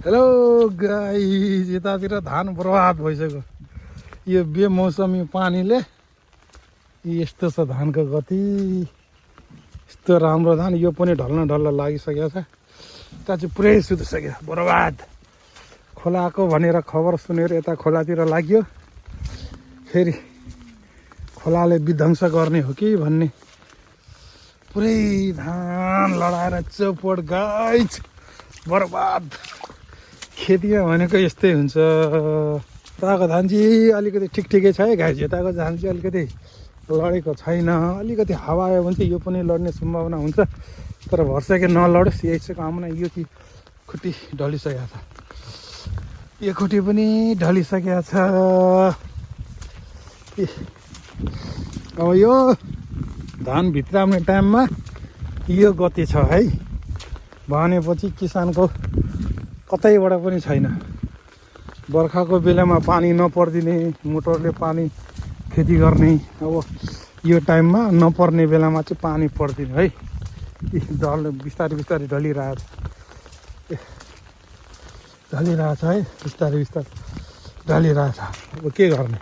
Hello guys, यतातिर धान बर्बाद भइसक्यो। यो बेमौसमी पानीले यस्तो छ धानको गति। यस्तो राम्रो धान यो पनि ढल्न लागिसकेको छ। यता चाहिँ पुरै सुतिसक्यो, बर्बाद। खोलाको भनेर खबर सुनेर यता खोलातिर लाग्यो। फेरि खोलाले विध्वंस गर्ने हो कि भन्ने पुरै धान लडाएर चौपट गाइस, बर्बाद। खेतीमा भनेको यस्तै हुन्छ। यताको धान चाहिँ अलिकति ठिकै छ है गाइस। यताको धान चाहिँ अलिकति लडेको छैन। अलिकति हावा आयो भने चाहिँ यो पनि लड्ने सम्भावना हुन्छ, तर भर्सके नलडोस् यही चाहिँ कामना। यो कि खुट्टी ढलिसकेको छ, यो खुट्टी पनि ढलिसकेको छ। अब यो धान भित्राउने टाइममा यो गति छ है भनेपछि किसानको कतैबाट पनि छैन। बर्खाको बेलामा पानी नपर्दिने, मोटरले पानी खेती गर्ने, अब यो टाइममा नपर्ने बेलामा चाहिँ पानी पर्दिने है। बिस्तारै बिस्तारै ढलिरहेछ है, बिस्तारै ढलिरहेछ। अब के गर्ने,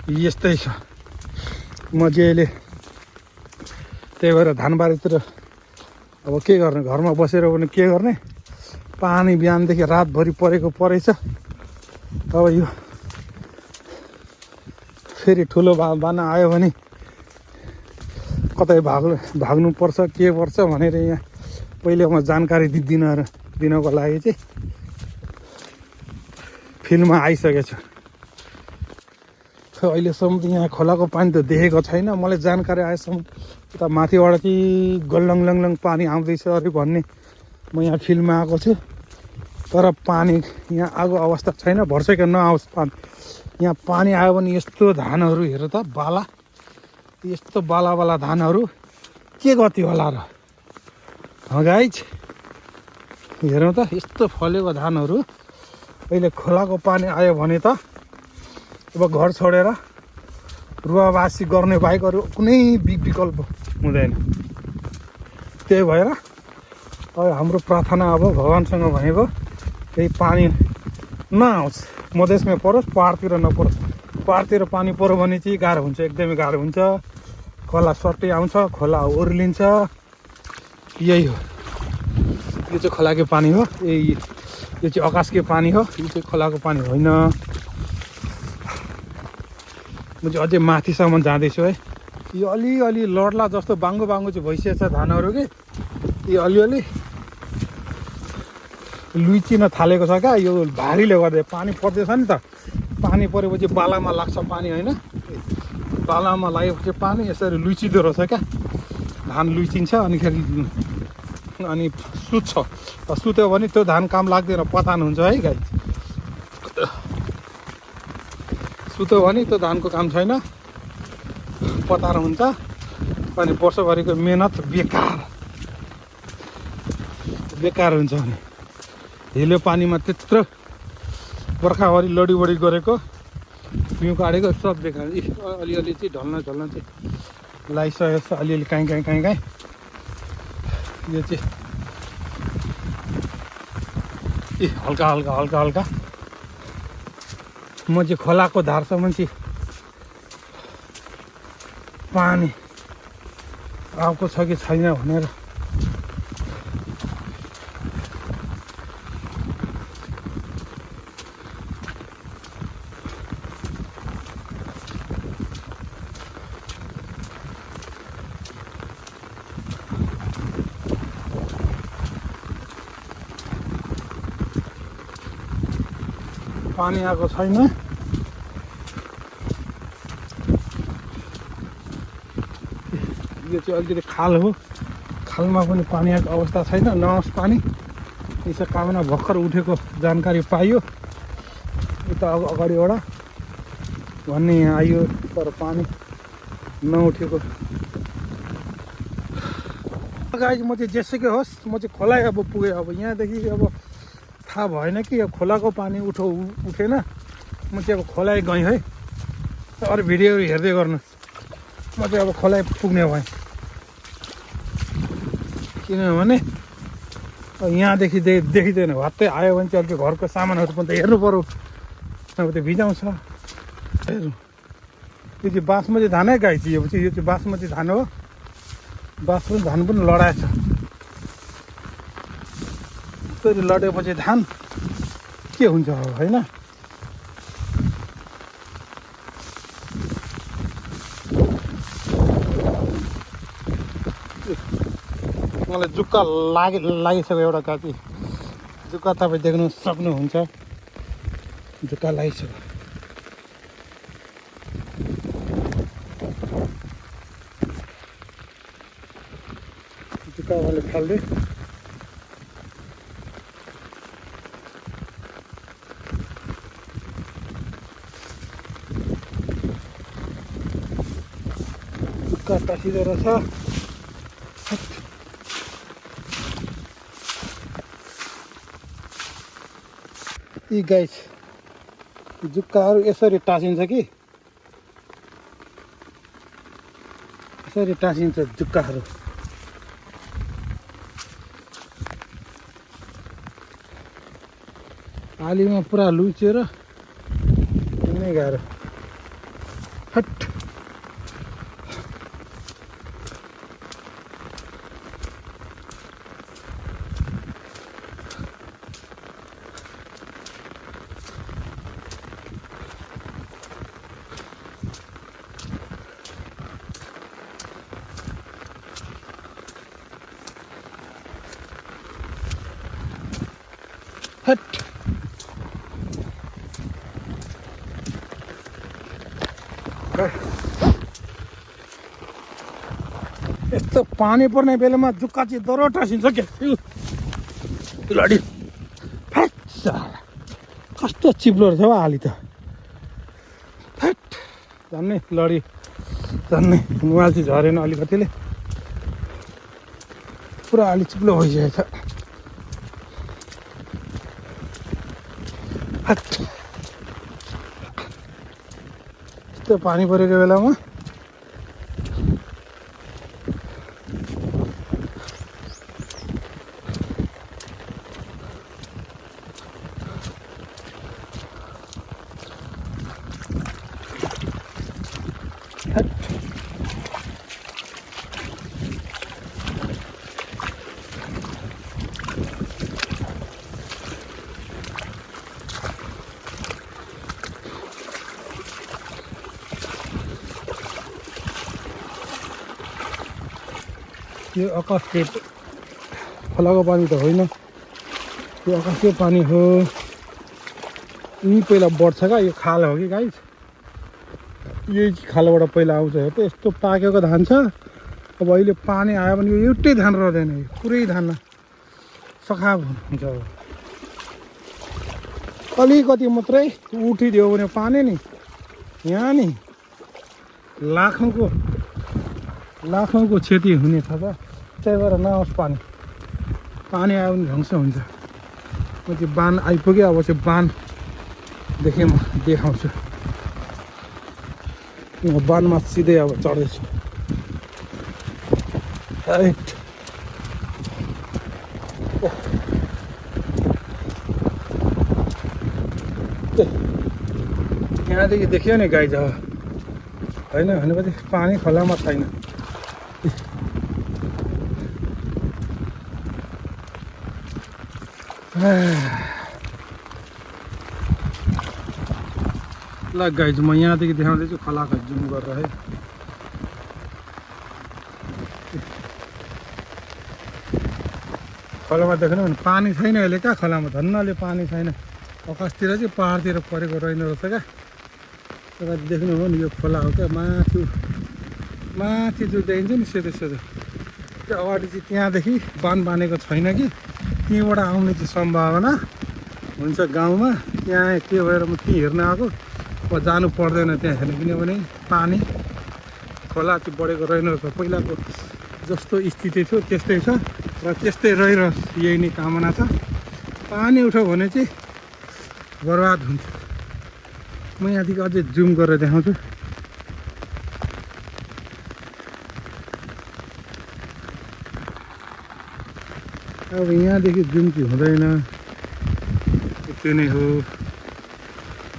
यस्तै छ। म चाहिँ अहिले त्यही भएर धानबारीतिर अब के गर्ने, घरमा बसेर पनि के गर्ने। पानी बिहानदेखि रातभरि परेको परेछ। अब यो फेरि ठुलो बाना आयो भने कतै भाग्नुपर्छ के पर्छ भनेर यहाँ पहिले म जानकारी दिनको लागि चाहिँ फिल्डमा आइसकेको छु। अहिलेसम्म त यहाँ खोलाको पानी त देखेको छैन। मलाई जानकारी आएसम्म उता माथिबाट चाहिँ गल्लङ पानी आउँदैछ अरे भन्ने म यहाँ फिल्डमा आएको छु। तर पानी यहाँ आएको अवस्था छैन, भर्सकै नआओस् पानी। यहाँ पानी आयो भने यस्तो धानहरू हेर त, बाला, यस्तो बाला धानहरू के गति होला र गाइस। हेरौँ त, यस्तो फलेको धानहरू अहिले खोलाको पानी आयो भने त अब घर छोडेर रुवावासी गर्ने बाहेक अरू कुनै विकल्प हुँदैन। त्यही भएर अब हाम्रो प्रार्थना अब भगवान्सँग भनेको त्यही पानी नआओस्, मधेसमै परोस्, पहाडतिर नपरोस्। पहाडतिर पानी पऱ्यो भने चाहिँ गाह्रो हुन्छ, एकदमै गाह्रो हुन्छ। खोला सट्टै आउँछ, खोला ओर्लिन्छ। यही हो, यो चाहिँ खोलाको पानी हो। यो चाहिँ आकाशकै पानी हो, यो चाहिँ खोलाको पानी होइन। म चाहिँ अझै माथिसम्म जाँदैछु है। यो अलिअलि लड्ला जस्तो बाङ्गो चाहिँ भइसकेको छ धानहरू कि। यो अलिअलि लुइचिन थालेको छ क्या। यो भारीले गर्दा पानी पर्दैछ नि त। पानी परेपछि बालामा लाग्छ पानी होइन, बालामा लागेपछि पानी यसरी लुइचिँदो रहेछ क्या। धान लुइचिन्छ अनि सुत्छ। सुत्यो भने त्यो धान काम लाग्दैन, पतान हुन्छ है गाई। सुत्यो भने त्यो धानको काम छैन, पतार हुन्छ। अनि वर्षभरिको मेहनत बेकार हुन्छ। भने हिलो पानीमा त्यत्रो बर्खाभरि लडीबडी गरेको, हिउँ काटेको सब बेकार। अलिअलि चाहिँ ढल्न चाहिँ लगाइसकेको छ, अलिअलि काहीँ। यो चाहिँ हल्का। म चाहिँ खोलाको धारसम्म चाहिँ पानी आएको छ कि छैन भनेर पानी आएको छैन। यो चाहिँ अलिकति खाल हो, खालमा पनि पानी आएको अवस्था छैन। नआओस् पानी, यसो कामना भर्खर उठेको जानकारी पाइयो उता अगाडिबाट भन्ने यहाँ आइयो, तर पानी नउठेको। गाइस, म चाहिँ जेसुकै होस्, म चाहिँ खोला अब पुगेँ। अब यहाँदेखि अब थाहा भएन कि यो खोलाको पानी उठेन। म चाहिँ अब खोला गएँ है। अरू भिडियोहरू हेर्दै गर्नुहोस्। म चाहिँ अब खोला पुग्ने भएँ, किनभने यहाँदेखि देखिँदैन भत्तै आयो भने चाहिँ अर्को घरको सामानहरू पनि त हेर्नु पऱ्यो अब त्यो भिजाउँछ हेर्नु यो चाहिँ बासमती धानै गाई चाहिँ यो चाहिँ बासमती धान हो बासमती धान पनि लडाएछ त्यसरी लडेपछि धान के हुन्छ होइन मलाई जुक्का लागिसक्यो एउटा काकी जुक्का तपाईँ देख्नु सक्नुहुन्छ जुक्का लागिसक्यो जुक्का मैले फाल्दै जुक्का टाँसिँदो रहेछ यी गाइस जुक्काहरू यसरी टाँसिन्छ कि यसरी टाँसिन्छ जुक्काहरू आलीमा पुरा लुचेर नै गाह्रो हट हट यस्तो पानी पर्ने बेलामा जुक्का चाहिँ दरो टाँसिन्छ क्या लडी कस्तो चिप्लो रहेछ हौ आली त फट झन्नै लडी झन्नै मोबाइल चाहिँ झरेन अलिकतिले पुरा आली चिप्लो भइसकेको छ हट यस्तो पानी परेको बेलामा यो आकाशको खोलाको पानी त होइन यो आकाशकै पानी हो यही पहिला बढ्छ क्या यो खाल हो कि गाइस यही खालबाट पहिला आउँछ हेर त यस्तो पाकेको धान छ अब अहिले पानी आयो भने यो एउटै धान रहँदैन यो पुरै धान सखा हुन्छ अब अलिकति मात्रै उठिदियो भने पानी नि यहाँ नि लाखौँको क्षति हुने छ त त्यही भएर नआओस् पानी आयो भने ध्वंस हुन्छ म चाहिँ बान आइपुग्यो अब चाहिँ बान देखेँ म देखाउँछु म बानमा सिधै अब चढ्दैछु यहाँदेखि देखियो नि गाई जब होइन भनेपछि पानी खोलामा छैन ल गाइज म यहाँदेखि देखाउँदैछु खोलाको जुम गरेर है खोलामा देख्नु भने पानी छैन अहिले क्या खोलामा धन्नले पानी छैन आकाशतिर चाहिँ पहाडतिर परेको रहेन रहेछ क्या तपाईँ देख्नुभयो नि यो खोला हो क्या माथि जो देखिन्छ नि सेतो सेतो त्यो अगाडि चाहिँ त्यहाँदेखि बान बानेको छैन कि त्यहीँबाट आउने चाहिँ सम्भावना हुन्छ गाउँमा त्यहाँ के भएर म त्यहीँ हेर्न आएको अब जानु पर्दैन त्यहाँ हेर्नु किनभने पानी खोला चाहिँ बढेको रहेन रहेछ पहिलाको जस्तो स्थिति थियो त्यस्तै छ र त्यस्तै रहिरहोस् यही नै कामना छ पानी उठ्यो भने चाहिँ बर्बाद हुन्छ म यहाँदेखि अझै जुम गरेर देखाउँछु अब यहाँदेखि जुन चाहिँ हुँदैन त्यो नै हो।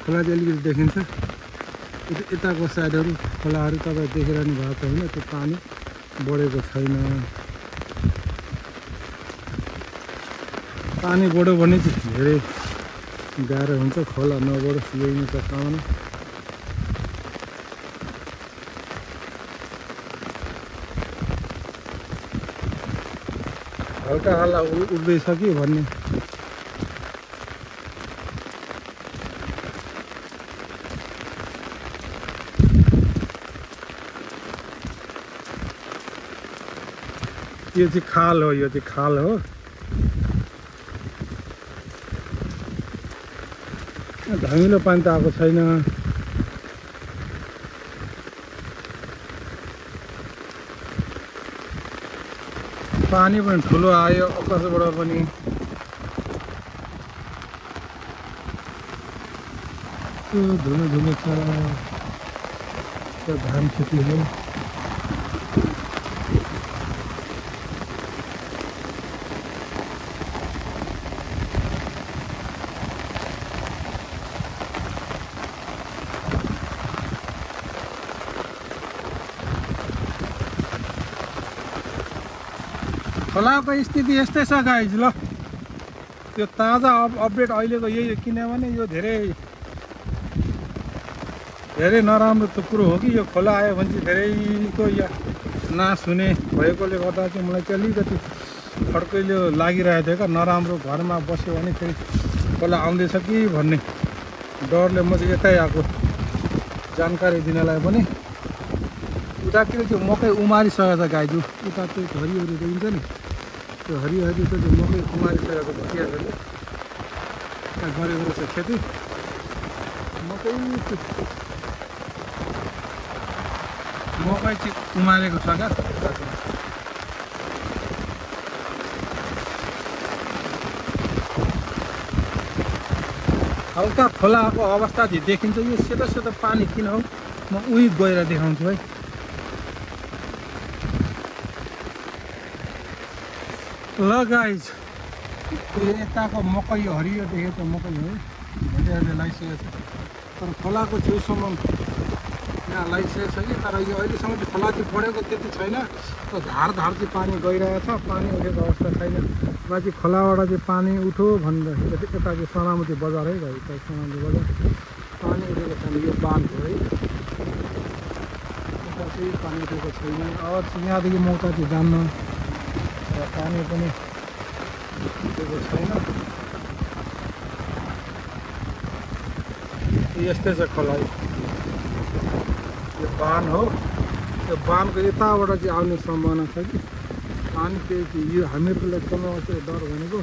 खोला चाहिँ अलिकति देखिन्छ, यताको साइडहरू खोलाहरू तपाईँ देखिरहनु भएको छ होइन, त्यो पानी बढेको छैन। पानी बढ्यो भने चाहिँ धेरै गाह्रो हुन्छ, खोला नबढोस् यही नै छ कामना। हल्का हल्ला उठ्दैछ कि भन्ने। यो चाहिँ खाल हो, यो चाहिँ खाल हो। धमिलो पानी त आएको छैन। पानी पनि ठुलो आयो आकाशबाट पनि। धुलो धुलो छ, धान खेती हो। खोलाको स्थिति यस्तै छ गाइज। ल त्यो ताजा अपडेट अहिलेको यही हो, किनभने यो धेरै नराम्रो त कुरो हो कि यो खोला आयो भने चाहिँ धेरैको या नाश हुने भएकोले गर्दा चाहिँ मलाई चाहिँ अलिकति फड्कैलो लागिरहेको थियो क्या। नराम्रो घरमा बस्यो भने फेरि खोला आउँदैछ कि भन्ने डरले म चाहिँ यतै आएको जानकारी दिनलाई पनि। उतातिर त्यो मकै उमारिसकेको छ गाइजु, उता त्यो हरियोहरू देखिन्छ नि, त्यो हरियो त त्यो मकै उमारिसकेको भइहाल्छ नि। त्यहाँ गरेको रहेछ खेती मकै चाहिँ उमारेको छ क्या। हल्का खोलाको अवस्था चाहिँ देखिन्छ। यो सेतो सेतो पानी किन हो, म उही गएर देखाउँछु है। ल गाइज, यताको मकै हरियो देखेको मकै हो, धेरै लगाइसकेको छ। तर खोलाको छेउसम्म यहाँ लगाइसकेको छ कि, तर यो अहिलेसम्म चाहिँ खोला चाहिँ बढेको त्यति छैन। त्यो धार चाहिँ पानी गइरहेको छ, पानी उठेको अवस्था छैन। बाँकी खोलाबाट चाहिँ पानी उठ्यो भनेर यता चाहिँ सनामुती बजार है भाइ, यता सनामुती बजार पानी उठेको छैन। यो बाँध हो है, यता चाहिँ पानी उठेको छैन। अब यहाँदेखि म उता चाहिँ जान्न, पानी पनि उठेको छैन। यस्तै छ खोला। यो बान हो, यो बानको यताबाट चाहिँ आउने सम्भावना छ कि पानी। त्यही यो हामीहरूलाई चलाउनु चाहिँ डर भनेको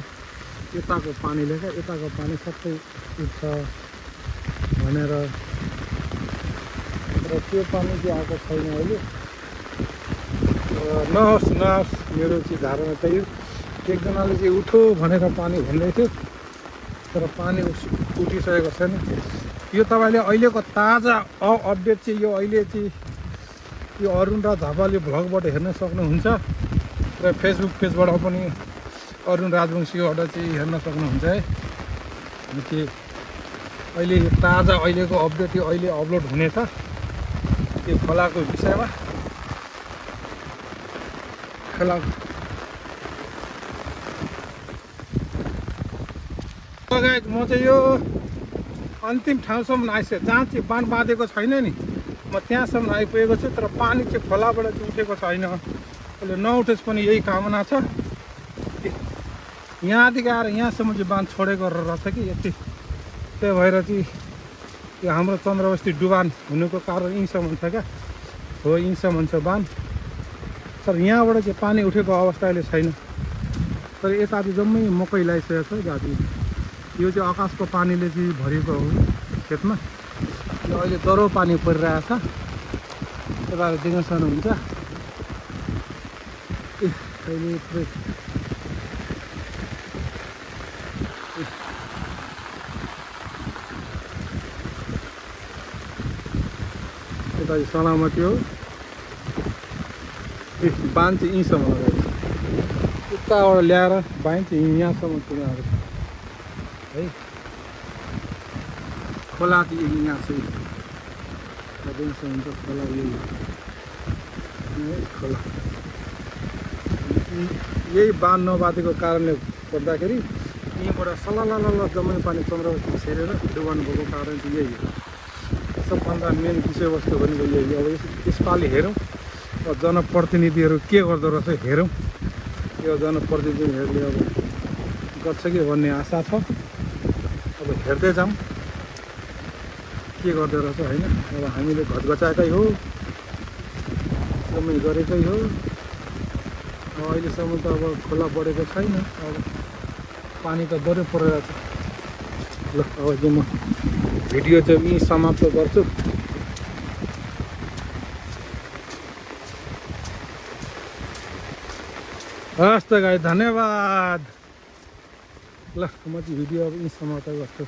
यताको पानीले क्या, यताको पानी सबै उठ्छ भनेर। र त्यो पानी चाहिँ आएको छैन अहिले। नहोस् मेरो चाहिँ धारणा त्यही हो। एकजनाले चाहिँ उठ्यो भनेर पानी भन्दै थियो, तर पानी उठिसकेको छैन। यो तपाईँले अहिलेको ताजा अपडेट चाहिँ यो अहिले चाहिँ यो अरुण राज थापाले भ्लगबाट हेर्न सक्नुहुन्छ र फेसबुक पेजबाट पनि अरुण राजवंशीबाट चाहिँ हेर्न सक्नुहुन्छ है। चाहिँ अहिले ताजा अहिलेको अपडेट यो अहिले अपलोड हुनेछ त्यो खोलाको विषयमा। खोलाको म चाहिँ यो अन्तिम ठाउँसम्म आइसकेँ, जहाँ चाहिँ बाँध बाँधेको छैन नि, म त्यहाँसम्म आइपुगेको छु। तर पानी चाहिँ खोलाबाट चाहिँ उठेको छैन। अहिले नउठोस् पनि यही कामना छ। यहाँदेखि आएर यहाँसम्म चाहिँ बाँध छोडेको रहेछ कि यति, त्यही भएर चाहिँ यो हाम्रो चन्द्रबस्ती डुबान हुनुको कारण यहीँसम्म छ क्या। हो यहीँसम्म छ बाँध, तर यहाँबाट चाहिँ पानी उठेको अवस्था अहिले छैन। तर यता चाहिँ जम्मै मकै लगाइसकेको छ जाति। यो चाहिँ आकाशको पानीले चाहिँ भरिएको हो खेतमा। यो अहिले दह्रो पानी परिरहेछ, तपाईँहरू देख्न सक्नुहुन्छ। यता चाहिँ सलामती हो, बाँध चाहिँ यहीँसम्म लगाइन्छ। यताबाट ल्याएर बाइन्छ यहाँसम्म पुऱ्याएको छ है। खोला चाहिँ यहाँ चाहिँ हुन्छ खोला यही खोला। यही बाँध नबाँधेको कारणले गर्दाखेरि यहीँबाट सलल जमिन पानी चन्द्रवती छेरेर डुबान भएको कारण चाहिँ यही हो। सबभन्दा मेन विषयवस्तु भनेको यही। अब यसपालि हेरौँ जनप्रतिनिधिहरू के गर्दो रहेछ हेरौँ। यो जनप्रतिनिधिहरूले अब गर्छ कि भन्ने आशा छ। अब हेर्दै जाउँ के गर्दो रहेछ होइन। अब हामीले घचघचाएकै हो समय गरेकै हो। अब अहिलेसम्म त अब खोला बढेको छैन। अब पानी त बढी परिरहेछ। ल अब चाहिँ म भिडियो चाहिँ यहीँ समाप्त गर्छु। हस् त गाई धन्यवाद। ल म चाहिँ भिडियो अब यहीँ समाप्त गर्छु।